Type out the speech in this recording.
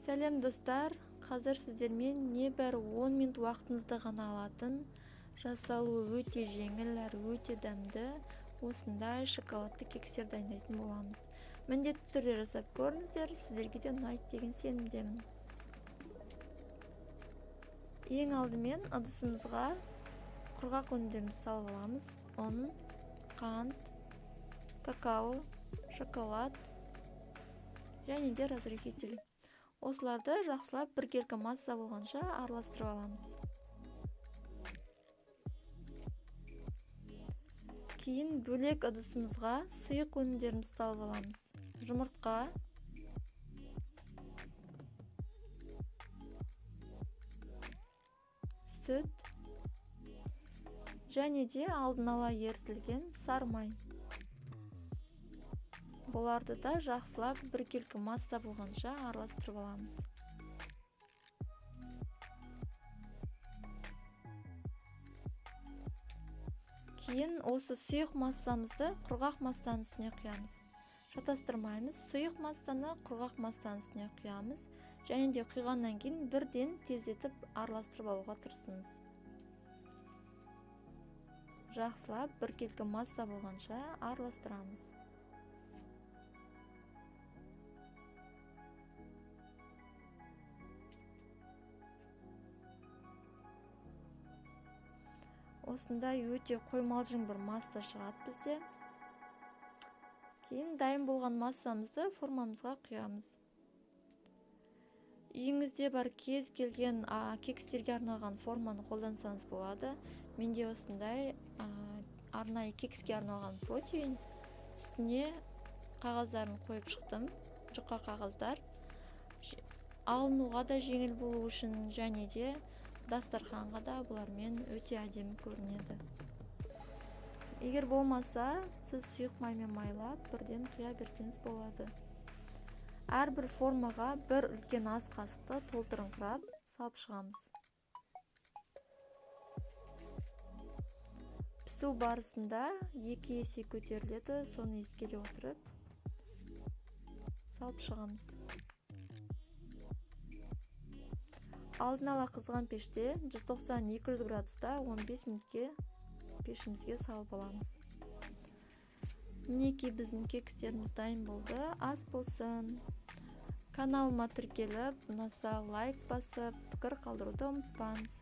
Сәлем достар, қазір сіздермен небәрі 10 минут уақытыңызды ғана алатын, жасалуы өте жеңіл әрі өте дәмді осындай шоколадты кекстер дайындайтын боламыз. Міндетті түрде жасап көріңіздер, сіздерге де ұнайды деген сенімдемін. Ең алдымен ыдысымызға құрғақ өнімдерімізді салып аламыз. Ұн, қант, какао, шоколад және де разрыхитель. Осыларды жақсылап біркелкі масса болғанша араластырып аламыз. Кейін бөлек ыдысымызға сұйық өнімдерімізді салып аламыз. Жұмыртқа, сүт және де алдын ала ерітілген сары май. Бұларды да жақсылап біркелкі масса болғанша араластырып аламыз. Кейін осы сұйық массамызды құрғақ массаның үстіне құямыз. Шатастырмаймыз, сұйық массаны құрғақ массаның үстіне құямыз және де құйғаннан кейін бірден тездетіп араластырып алуға тырысыңыз. Жақсылап біркелкі масса болғанша араластырамыз. Осындай өте қоймалжың бір масса шығады бізде. Кейін дайын болған массамызды формамызға құямыз. Үйіңізде бар кез келген кекстерге арналған форманы қолдансаңыз болады. Менде осындай арнайы кекске арналған противень. Үстіне қағаздарын қойып шықтым. Жұқа қағаздар. Алынуға да жеңіл болу үшін және де дастарханға да бұлармен өте әдемі көрінеді. Егер болмаса, сіз сұйық маймен майлап, бірден құя берсеңіз болады. Әрбір формаға бір үлкен ас қасықты толтырыңқырап салып шығамыз. Пісу барысында 2 есе көтеріледі, соны ескере отырып салып шығамыз. Алдын ала қызған пеште 190-200 градуста 15 минутке пешімізге салып аламыз. Мінекей біздің кекстеріміз дайын болды. Ас болсын. Каналыма тіркеліп, ұнаса лайк басып, пікір қалдыруды ұмытпаңыз.